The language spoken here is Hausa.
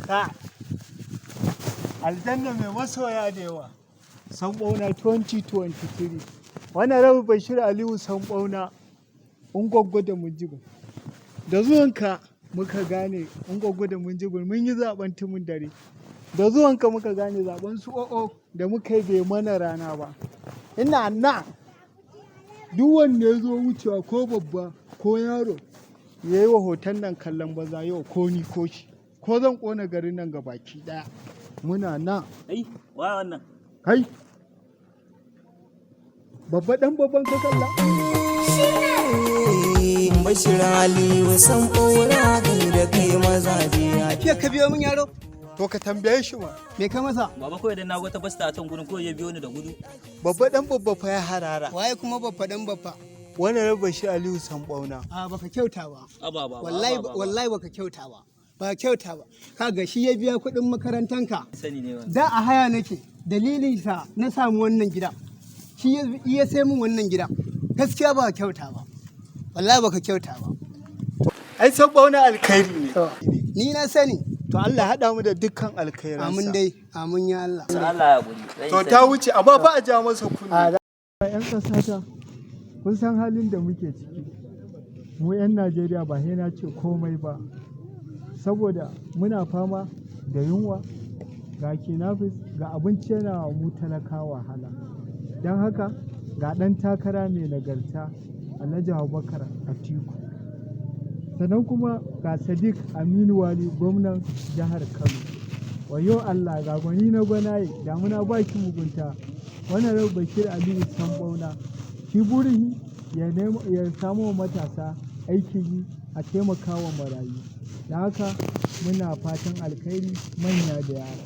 Ka aljanna mai masoya da yawa. Sanɓauna 2023. Wannan Rabi Bashir Aliyu Sanɓauna, Ungwaggo da Minjibir. Da zuwanka muka gane Ungwaggo da Minjibir mun yi zaben tumun dare. Da zuwanka muka gane zaben su o'o da muka yi bai mana rana ba. Ina na duk wanda ya zo wucewa, ko babba ko yaro, ya yi wa hoton nan kallon banza yau, ko ni ko shi, ko zan ƙona garin nan ga baki ɗaya. Muna nan. Ai, wa wannan? Kai, babba ɗan babban ka kalla. Bashir Aliyu san ɓaura da kai mazaje. Fiye ka biyo min yaro? To, ka tambaye shi ma. Me ka masa? Baba, kawai idan na ga wata basta a can gurin, kawai ya biyo ni da gudu. Babba ɗan babba fa ya harara. Waye kuma babba dan babba? Wani Rabi Bashir Aliyu Sanɓauna. A, baka kyauta ba. Aba baba. Wallahi aba, baba. Wallahi baka kyauta ba. Ba kyauta ba. Kaga shi ya biya kuɗin makarantanka. Sani ne wannan. Da a haya nake. Dalilin sa na samu wannan gida. Shi ya sai min wannan gida. Gaskiya ba kyauta ba. Wallahi baka kyauta ba. Ai Sanɓauna alkhairi ne. To, ni na sani. To, Allah haɗa mu da dukkan alkhairansa. Amin dai. Amin ya Allah. Allah ya guri. To, ta wuce, amma fa a ja masa kunne. A. 'Yan ƙasata, kun san halin da muke ciki. Mu 'yan Najeriya ba sai na ce komai ba. Saboda muna fama da yunwa, ga kidnappers, ga abinci yana wa mu talakawa wahala. Don haka ga ɗan takara mai nagarta, Alhaji Abubakar Atiku. Sannan kuma ga Sadiq Aminu Wali, gwamnan jihar Kano. Wayo Allah, ga gwani na gwanaye, damuna ba ki mugunta. Wannan Rabi Bashir Aliyu Sanɓauna. Shi burin ya nemo ya samo wa matasa aikin yi, a taimaka wa marayu. Da haka muna fatan alkhairi, manya da yara.